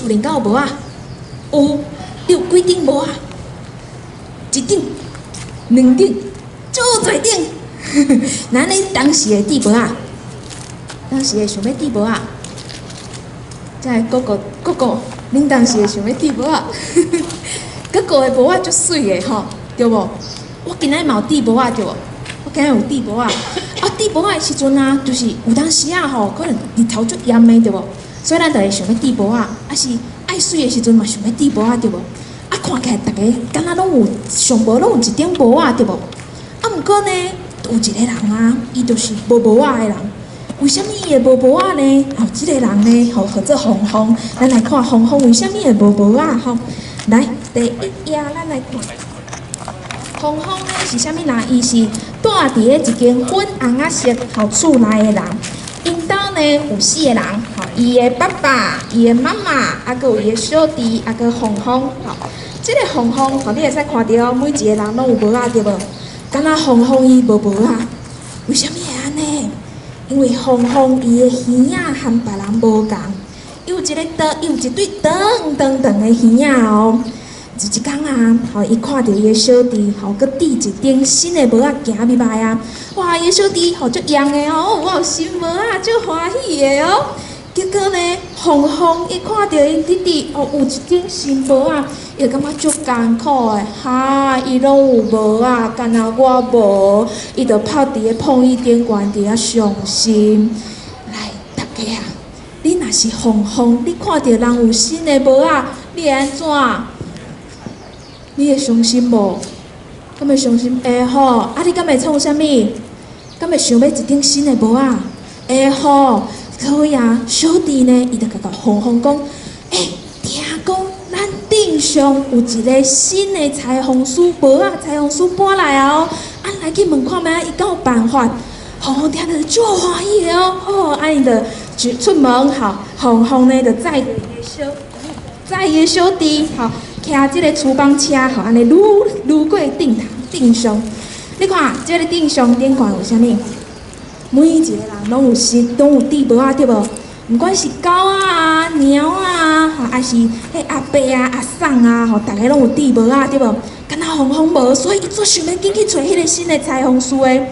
厝裡敢有帽仔？有，你有幾頂帽仔？一頂、兩頂，足濟頂。那你當時會戴帽仔？當時會想欲戴帽仔？這个哥哥哥哥，恁當時會想欲戴帽仔？哥哥的帽仔足媠的吼，對無？我今仔嘛有戴帽仔對無？我今仔有戴帽仔。啊，戴帽仔的時陣啊，就是有當時啊吼，可能日頭足炎的對無？所以咱就會想欲戴帽仔，啊是愛媠的時陣嘛想欲戴帽仔對無？啊，看起來逐家敢若攏有上無攏有一頂帽仔對無？啊，毋過呢，有一個人啊，伊就是無帽仔的人。為啥物伊會無帽仔呢？哦，這個人呢，吼，號做鳳鳳。咱來看鳳鳳為啥物會無帽仔吼？來，第一頁咱來看。鳳鳳呢是啥物人？伊是住佇咧一間粉紅仔色吼厝內的人。𪜶兜呢有四個人，吼，伊的爸爸、伊的媽媽，啊，閣有伊的小弟，啊，閣鳳鳳。吼，這個鳳鳳，吼，你會使看著每一個人攏有帽仔對無？敢若鳳鳳伊無帽仔，為啥物會按呢？因為鳳鳳伊的耳仔和別人無仝，伊有一個長，伊有一對長長長的耳仔哦。就一工啊，吼，伊看著伊的小弟，吼，閣戴一頂新的帽仔行入來啊，哇！伊的小弟吼足挾的哦，我有新帽仔，足歡喜的哦。結果呢，鳳鳳伊看著𪜶弟弟哦有一頂新帽仔，伊就感覺足艱苦的，哈！伊攏有帽仔，干焦我無，伊就趴佇咧膨椅頂懸佇遐傷心。來，大家啊，你若是鳳鳳，你看著人有新的帽仔，你會按怎？你會傷心無？敢會傷心？會吼！啊，你敢會創啥物？敢會想欲一頂新的帽仔？會吼！所以啊，小弟呢，伊就共鳳鳳講：欸，聽講咱鎮上有一個新的裁縫師，帽仔裁縫師搬來啊哦，啊來去問看覓，伊敢有辦法？鳳鳳聽著足歡喜的哦，哦，啊𪜶就出門吼，鳳鳳呢就載著伊的小，載伊的小弟吼，騎這个廚房車吼，按呢愈愈過鎮頭鎮上。你看，這个鎮上頂懸有啥物？每一個人攏有新，攏有戴帽仔對無？毋管是狗仔啊、貓啊，吼，抑是彼阿伯啊、阿嬸啊，吼，逐家攏有戴帽仔對無？干焦鳳鳳無，所以伊足想欲緊去揣彼个新的裁縫師的。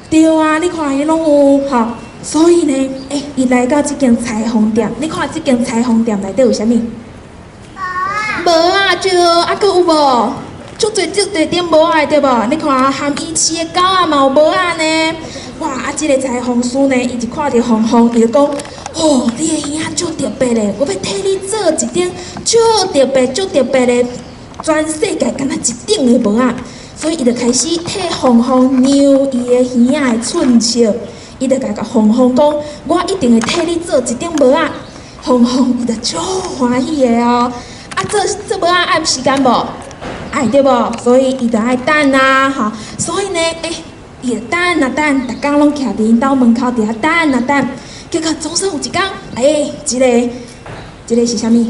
對啊，你看伊攏有吼，所以呢，欸，伊來到這間裁縫店，你看這間裁縫店內底有啥物？帽仔對，啊，閣有無？足濟足濟頂帽仔對無？你看含伊飼的狗仔嘛有帽仔呢。哇！啊，這個裁縫師呢，伊一看著鳳鳳，伊就講：哦，你的耳仔足特別的，我欲替你做一頂足特別、足特別的，全世界干焦一頂的帽仔。所以伊就開始替鳳鳳量伊的耳仔的寸尺，伊就共鳳鳳講：我一定會替你做一頂帽仔。鳳鳳伊就足歡喜的哦。啊，做做帽仔愛時間無？愛對無？所以伊就愛等啊，吼。所以呢，欸，伊就等啊等，逐工攏徛佇𪜶兜門口佇遐等啊等。結果總算有一工，欸，這个這个是啥物？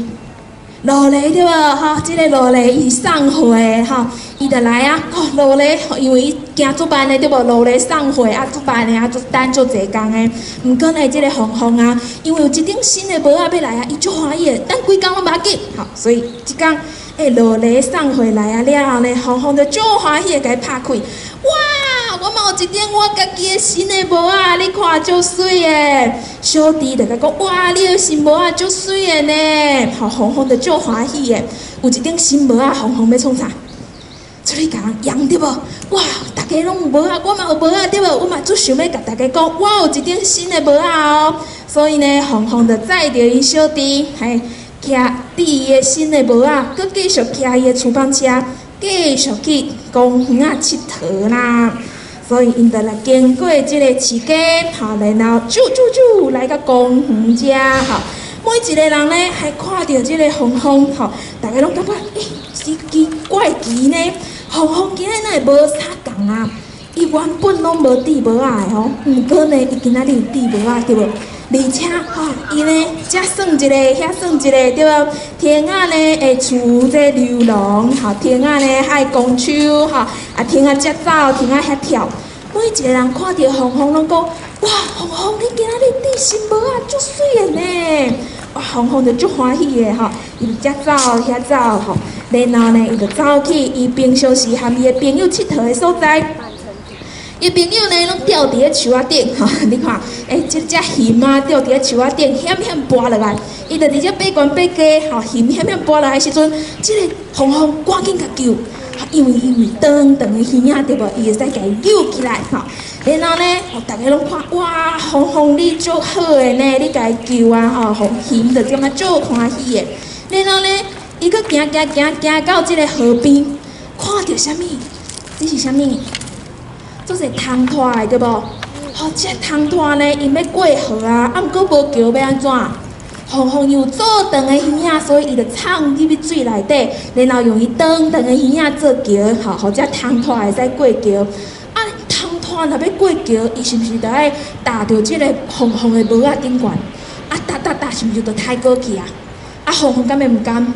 羅勒對無？吼，這个羅勒伊是送貨的吼，伊就來啊。哦，羅勒因為伊行足慢的對無？羅勒送貨啊，足慢的啊，足等足濟工的。毋過呢，這个鳳鳳啊，因為有一頂新的帽仔欲來啊，伊足歡喜的，等規工攏無要緊。吼，所以這工，欸，羅勒送貨來啊了後呢，鳳鳳就足歡喜的共伊拍開。哇！我嘛有一頂我家己的新的帽仔，你看足媠的。小弟就共講：哇，你的新帽仔足媠的呢！吼，鳳鳳就足歡喜的。有一頂新帽仔，鳳鳳欲創啥？出去共人揚對無？哇！逐家攏有帽仔，我嘛有帽仔對無？我嘛足想欲共大家講，我有一頂新的帽仔哦。所以呢，鳳鳳就載著𪜶小弟，嘿，騎戴伊的新的帽仔，閣繼續騎伊的廚房車，繼續去公園仔𨑨迌啦。所以𪜶就來經過這个市街，吼，然後啾啾啾來到公園遮，吼，每一個人呢，還看著這个鳳鳳，吼，逐家攏感覺，欸，奇奇怪奇呢，鳳鳳今仔哪會無啥仝啊？伊原本攏無戴帽仔的吼，毋過呢，伊今仔日有戴帽仔對無？而且吼，伊呢，遮算一個，遐算一個，對無？天仔呢會趨這流浪，吼，天仔呢愛拱手，吼，啊，天仔遮走，天仔遐跳。每一個人看著鳳鳳攏講：哇，鳳鳳，你今仔日戴新帽仔，足媠的呢！哇，鳳鳳就足歡喜的吼，伊就遮走遐走吼，然後呢，伊就走去伊平常時和伊的朋友𨑨迌的所在。伊朋友呢，攏吊佇咧樹仔頂，吼，你看，欸，這隻熊啊，吊佇咧樹仔頂，險險跋落來，伊就佇遮爬懸爬低，吼，熊險險跋落來的時陣，這個鳳鳳趕緊共救，因為伊有長長的耳仔對無？伊會使共伊揪起來，吼。然後呢，逐家攏看，哇，鳳鳳你足好的呢，你共伊救啊，吼，熊就感覺足歡喜的。然後呢，伊閣行行行行到這個河邊，看著啥物？這是啥物？做濟空拖的對無？吼，這空拖呢，𪜶欲過河啊，啊，毋過無橋欲按怎？鳳鳳有做長的耳仔，所以伊就衝入去水內底，然後用伊長長的耳仔做橋，吼，予這空拖會使過橋。啊，空拖若欲過橋，伊是毋是著愛踏著這個鳳鳳的帽仔頂懸？啊，踏踏踏，是毋是就刣過去啊？啊，鳳鳳敢會毋甘？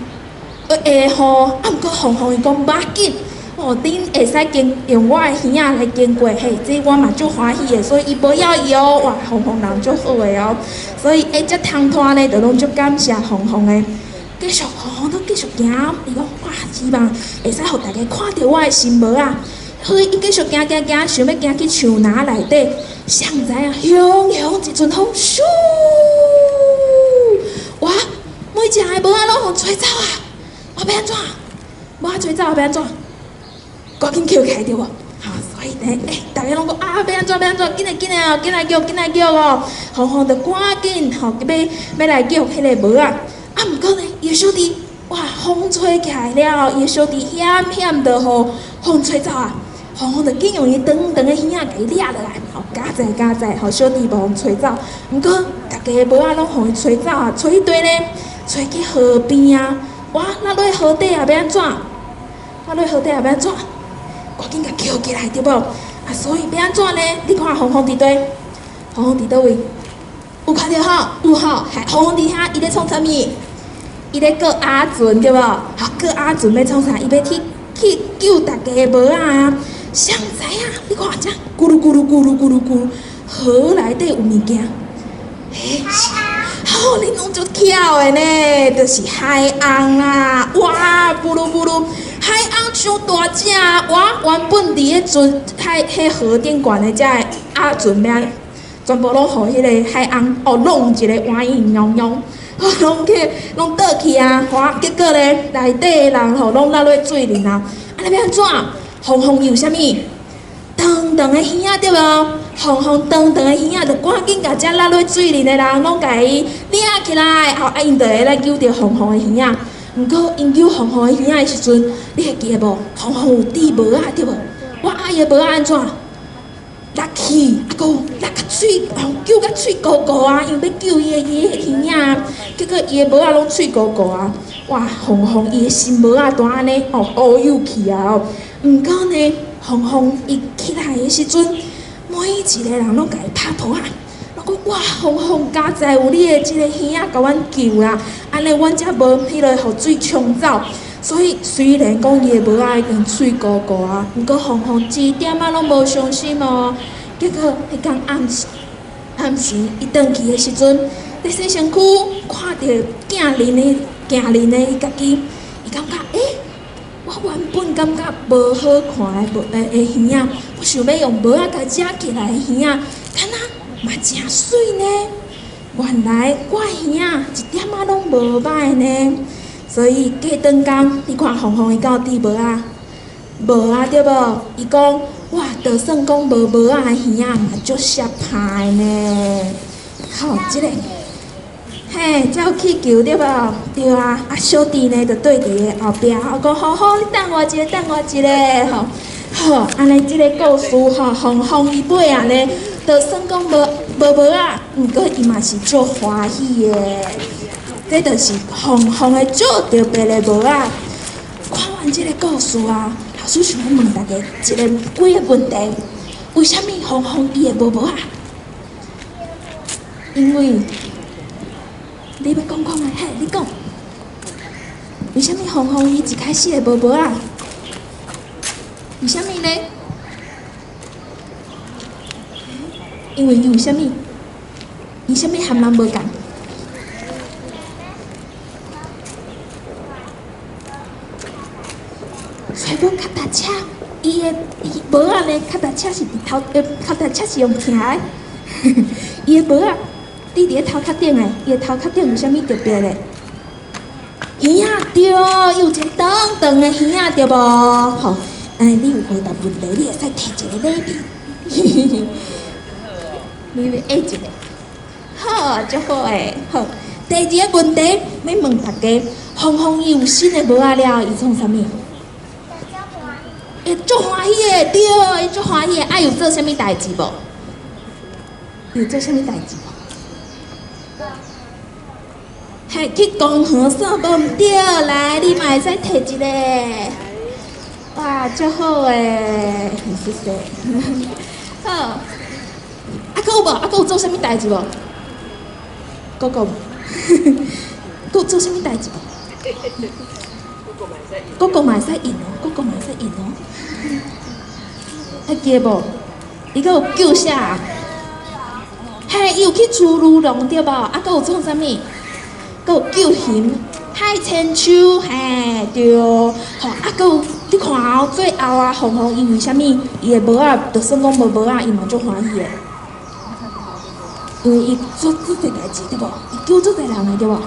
會吼，啊，毋過鳳鳳伊講無要緊。哦，恁會使經用我的耳仔來經過，嘿，這我嘛足歡喜的，所以伊無要伊哦，哇，鳳鳳人足好的哦，所以欸，這空拖呢，就攏足感謝鳳鳳的。繼續，鳳鳳閣繼續行，伊講哇，希望會使予大家看著我的新帽仔。所以伊繼續行行行，想欲行去樹林內底，誰毋知影，雄雄一陣風，咻！哇，每一個帽仔攏予吹走啊！我欲按怎？帽仔吹走，欲按怎？趕緊抾起來對無？吼，所以呢，欸，逐家攏講啊，欲按怎欲按怎，緊來緊來哦，緊來抾，緊來抾哦！鳳鳳就趕緊吼，欲欲來抾彼个帽仔。啊，毋過呢，伊的小弟，哇，風吹起來了，伊的小弟險險就予風吹走啊！鳳鳳就緊用伊長長的耳仔共伊掠落來，吼，佳哉佳哉，予小弟無予吹走。毋過，逐家的帽仔攏予伊吹走啊，吹去佗呢？吹去河邊啊！哇，落落河底啊，欲按怎？落落河底啊，欲按怎？趕緊共抾起來，對無？啊，所以欲按怎呢？你看鳳鳳佇佗？鳳鳳佇佗位？有看著吼？有吼？鳳鳳佇遐，伊咧創啥物？伊咧過鴨船，對無？好，過鴨船欲創啥？伊欲去去救逐家的帽仔啊！誰毋知影？你看這咕嚕咕嚕咕嚕咕嚕咕嚕，河內底有物件。欸，好，恁攏足巧的呢，就是海翁啦！哇，噗嚕噗嚕，海翁傷大隻，哇，原本佇咧船海彼河頂懸的這個鴨船欲，全部攏予彼个海翁哦弄一个歪歪扭扭，攏去攏倒去啊！哇，結果咧內底的人吼攏落落水裡啊！按呢欲按怎？鳳鳳有啥物？長長的耳仔對無？鳳鳳長長的耳仔就趕緊共這落落水裡的人攏共伊掠起來，後啊𪜶就會來揪著鳳鳳的耳仔。毋過𪜶揪鳳鳳的耳仔的時陣，你會記得無？鳳鳳有戴帽仔對無？哇，啊伊的帽仔按怎？落去，啊閣落甲喙，吼揪甲喙糊糊啊，因為欲救伊的伊的耳仔，結果伊的帽仔攏喙糊糊啊！哇，鳳鳳伊的新帽仔拄按呢，哦，烏有去啊！哦，毋過呢，鳳鳳伊起來的時陣，每一個人攏共伊拍噗仔，攏講哇，鳳鳳佳哉有你的這個耳仔共阮救啦，按呢阮才無彼个予水沖走。所以雖然講伊的帽仔已經喙糊糊啊，毋過鳳鳳一點仔攏無傷心哦。結果彼工暗時，暗時伊轉去的時陣，佇洗身軀看著鏡裡的鏡裡的伊家己，伊感覺欸，我原本感覺無好看的帽的耳仔，我想欲用帽仔共遮起來的耳仔，敢若嘛誠媠呢。原來我的耳仔一點仔攏無䆀呢。所以過轉工，你看鳳鳳伊敢有戴帽仔？無啊，對無？伊講哇，就算講無帽仔的耳仔嘛足爍拍的呢。好，這個嘿，才有氣球對無？對啊，啊小弟呢，就綴佇伊後壁，我講好好，你等我一下，等我一下，吼，好，按呢這個故事吼，鳳鳳伊尾仔呢，就算講無無帽仔，毋過伊嘛是足歡喜的。這就是鳳鳳的足特別的帽仔。看完這個故事啊，老師想欲問大家一個幾个問題：為啥物鳳鳳伊會無帽仔？因為你欲講看覓？嘿，你講。為啥物鳳鳳伊一開始會無帽仔？為啥物呢？因為伊有啥物？伊啥物和人無仝？伊的帽仔呢，跤踏車是佇頭，跤踏車是用騎的。伊的帽仔佇咧頭殼頂的，伊的頭殼頂有啥物特別的？耳仔對，伊有一个長長的耳仔對無？吼，按呢你有回答問題，你會使提一个禮品。你欲愛一个，好，足好的，好。第二个問題欲問大家，鳳鳳伊有新的帽仔了，伊創啥物？會足歡喜的，對，伊足歡喜的。啊，有做啥物代誌無？有做啥物代誌無？嘿，去公園散步毋對，來，你嘛會使提一个。哇，足好的，謝謝。好，啊，閣有無？啊，閣有做啥物代誌無？閣講，閣有做啥物代誌無？閣講嘛會使印哦，閣講嘛會使印哦。還記得無？伊閣有救啥？嘿，伊有去廚餘籠對無？啊，閣有創啥物？閣有救熊、海千秋，嘿，對。吼，啊，閣有你看哦，最後啊，鳳鳳伊為啥物？伊的帽仔，就算講無帽仔，伊嘛足歡喜的。因為伊做足濟代誌對無？伊救足濟人的對無？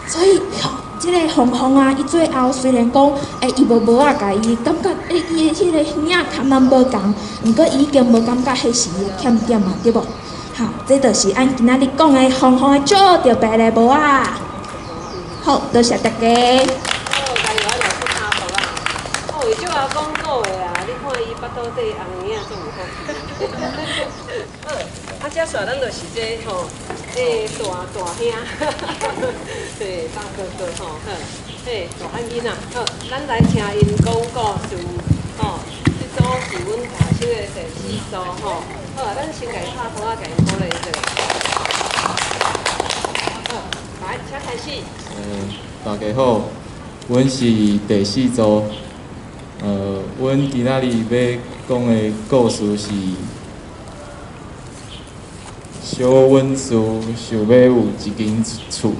所以，吼，這個鳳鳳啊，伊最後雖然講，伊無帽仔，共伊感覺，伊的彼個耳仔坎仔無仝，毋過伊已經無感覺彼是伊的欠點啊，對無？好，這就是按今仔日講的鳳鳳的足特別的帽仔。好，多謝大家。好，加油啊，老師拍手啊！哦，伊足𠢕講古的啊，你看伊腹肚底紅耳仔足有福氣。好，啊，這煞咱就是這吼，大大兄，對，大哥哥吼，好，嘿，大漢囡仔，好，咱來聽𪜶講故事，吼，這組是阮大小的第四組吼，好，咱先共伊拍鼓仔，共𪜶鼓勵一下。好，來，請開始。大家好，阮是第四組。阮今仔日欲講的故事是小穩師想欲有一間厝。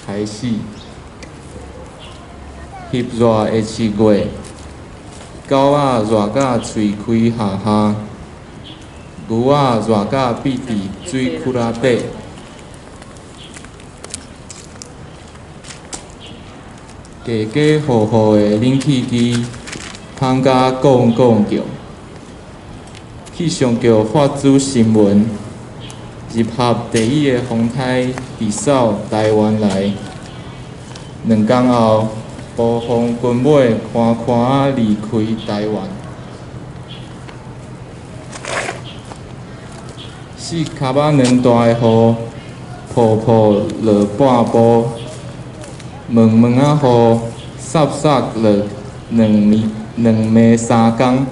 開始。翕熱的7月，狗仔熱甲喙開哈哈，牛仔熱甲覕佇水窟仔底。家家戶戶的冷氣機芳甲摃摃叫。氣象局發出新聞：入合第一个風颱直掃台灣來。2工後，暴風圈尾寬寬仔離開台灣。四跤仔卵大的雨，噗噗落半晡，毛毛仔雨，捒捒落兩暝三工。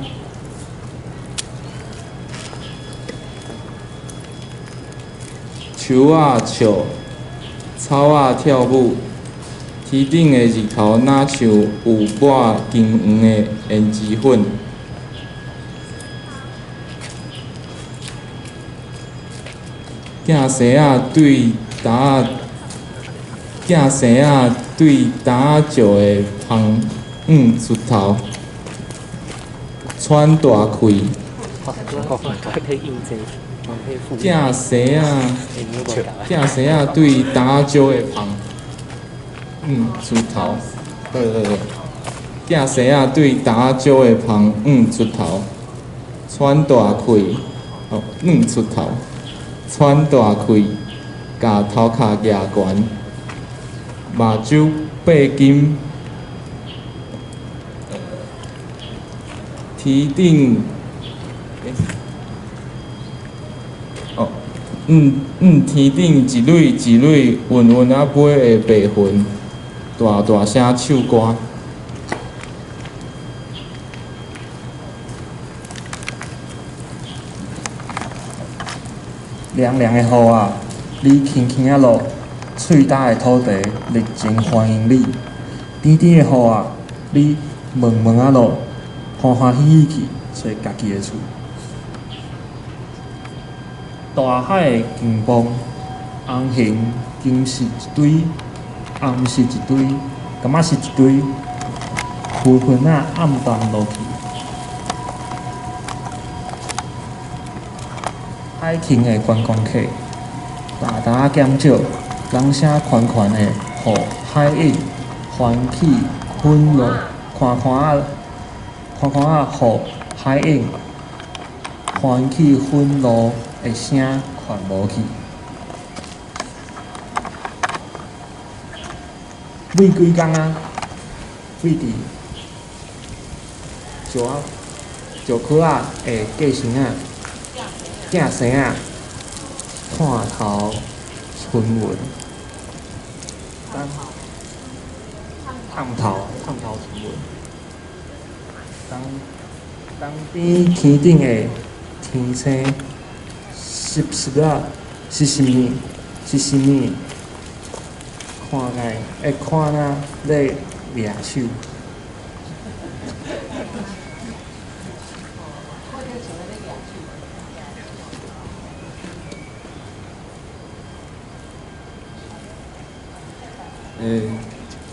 樹仔笑，草仔跳舞，天頂的日頭若像有抹金黃的胭脂粉。囝生仔對擔仔，囝生仔對擔仔石的芳囥出頭，喘大氣。囝生仔，囝生仔對擔仔石的芳囥出頭，對對對，囝生仔對擔仔石的芳囥出頭，喘大氣，哦，囥出頭，喘大氣，共頭殼舉懸，目睭爬金，天頂，哦，向天頂一蕊一蕊勻勻仔飛的白雲，大大聲唱歌。涼涼的雨啊，你輕輕仔落，喙焦的土地熱情歡迎你。甜甜的雨啊，你慢慢仔落，歡歡喜喜去揣家己的厝。大海的狂暴，紅熊金是一堆，也毋是一堆，感覺是一堆灰粉仔暗淡落去。海墘的觀光客，沓沓仔減少，人聲寬寬的，予海湧翻起粉落，寬寬仔，寬寬仔，予海湧翻起粉落的聲傳無去。每幾工啊，對佇石仔石殼仔的隔身仔，寄生仔，探頭詢問，探頭探頭詢問，東東邊天頂的天星，濕濕仔，是啥物？是啥物？看來會看若咧掠手。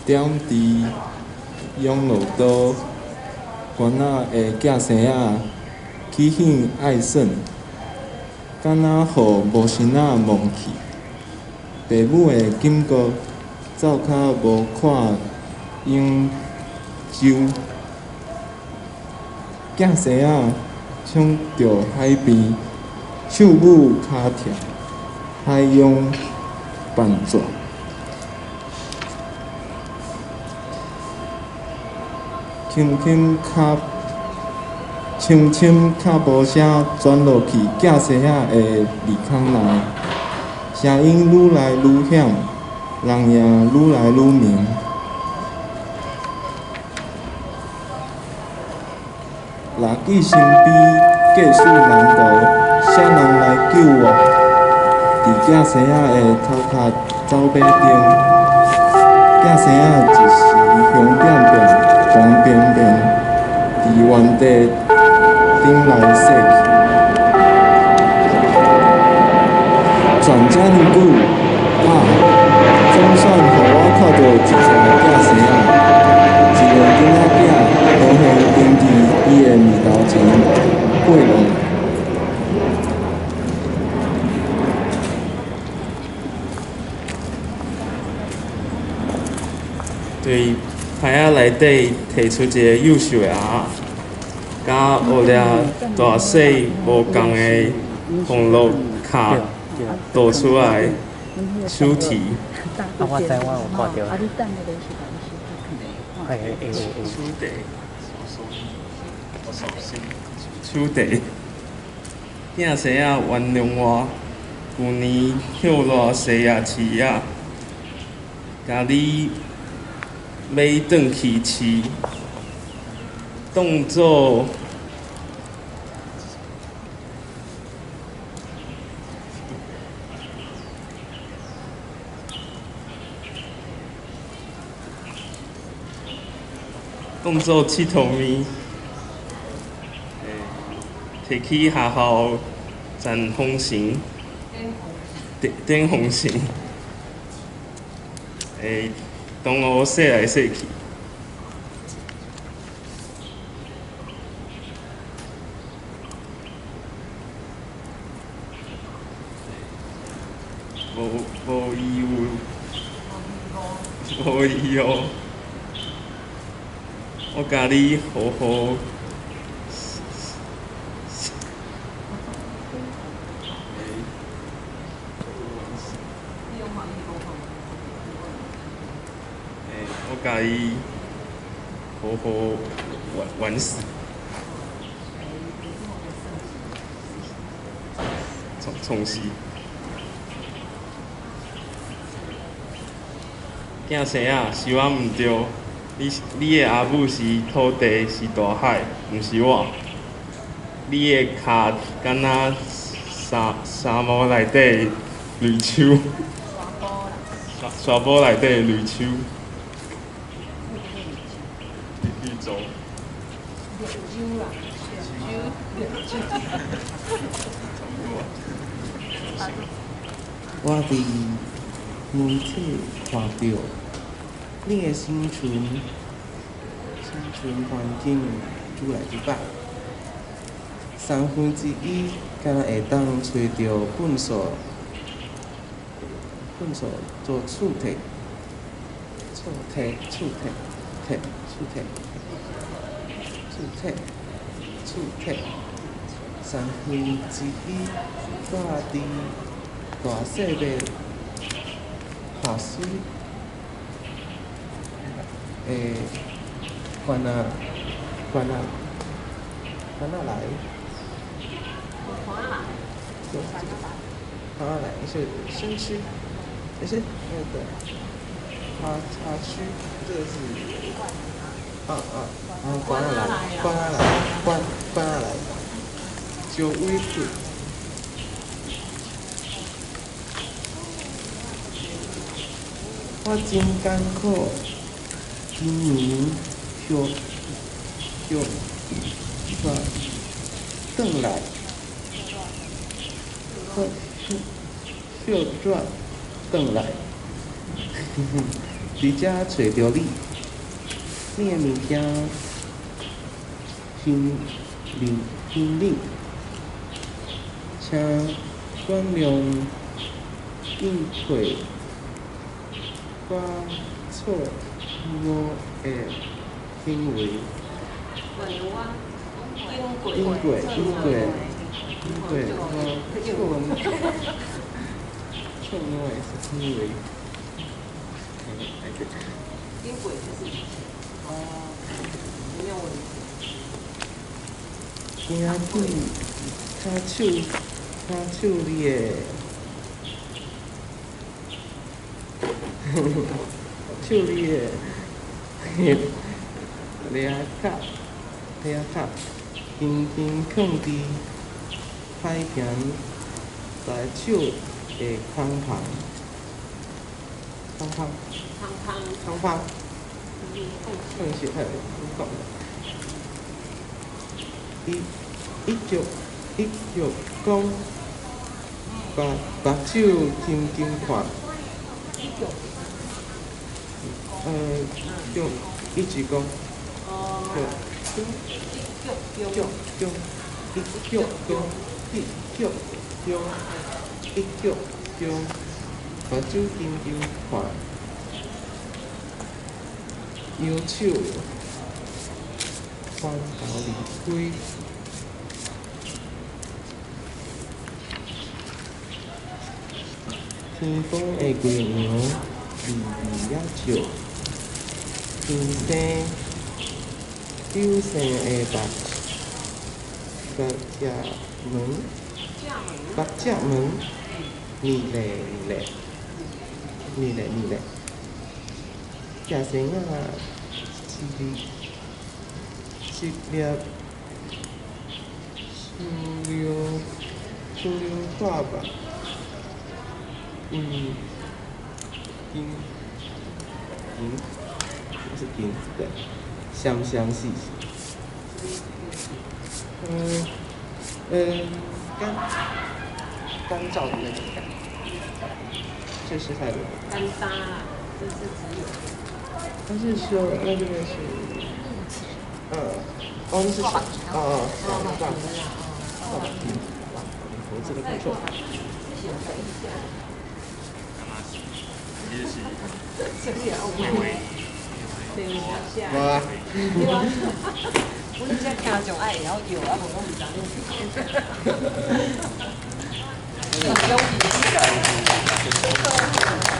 踮佇永樂島關仔的寄生仔，起興愛耍，敢若予無神仔摸去。爸母的警告，走較無看永州。寄生仔衝著海邊，手舞跤跳，海洋扮蛇。輕輕跤，深深跤步聲傳落去寄生仔的鼻孔內，聲音愈來愈響，人影愈來愈明。若記身邊計數難度，啥人來救我？佇寄生仔的頭殼走馬燈，寄生仔一時紅變變，黃變變，佇原地轉來踅去，轉遮爾久，啊，總算予我看著一隻寄生仔，一个囡仔囝好向頂佇伊的面頭前過落來。對棚仔內底提出一个幼瘦的鸭仔，佮烏掠大細無仝的紅蘆卡倒出來，手提。啊，我知我有看著。嘿，會會會。手提。手提。囝生仔原諒我，舊年歇熱西亞市仔，共你買轉去飼，當做當做𨑨迌物，提去學校展風神，頂頂風神，東湖踅來踅去，無無義務，無義務，我共你好好。我共伊好好玩玩死，創創死。囝生仔，是我毋對，你的阿母是土地，是大海，毋是我。你的跤敢若沙沙漠內底綠樹，沙坡內底綠樹。綠洲。我佇媒體看著你的生存環境愈來愈歹。1/3敢若會當揣著糞掃做厝體，厝體厝體體厝體厝體厝體。1/3住佇大細的下水的罐仔罐仔罐仔內。罐仔內是身軀，是那個插插區，這個是，啊啊，罐仔內，罐仔內，罐罐仔內，石尾骨。我真艱苦，今年葉葉轉轉來，葉轉轉來，佇遮揣著你，你的物件，行李行李，請原諒應配我錯誤的行為。應過應過應過我錯誤的行為。應過就是以前。哦，沒有問題。行去跤手跤手你的。手你的掠卡掠卡，轻轻囥佇海平内手的空旁，空旁，空旁，空是係講的。伊伊就伊就講，目目睭金金看。就一直講，就就就一叫講，一叫叫，一叫叫，目睭金金看，摇手翻頭離開。天空的月娘，微微仔笑。天生九生的目目脊门，目脊门，你咧你咧，你咧你咧，食生仔一粒一粒塑料大吧，嗯，金银。是金，對，相相似。嗯嗯，乾乾燥的那種乾，這是它的。乾沙啦，這是只有。它是說，那這邊是，哦，那是哦哦，掛掛掛投資的工作。無啊。阮這聽眾愛會曉搖，啊無攏毋知影。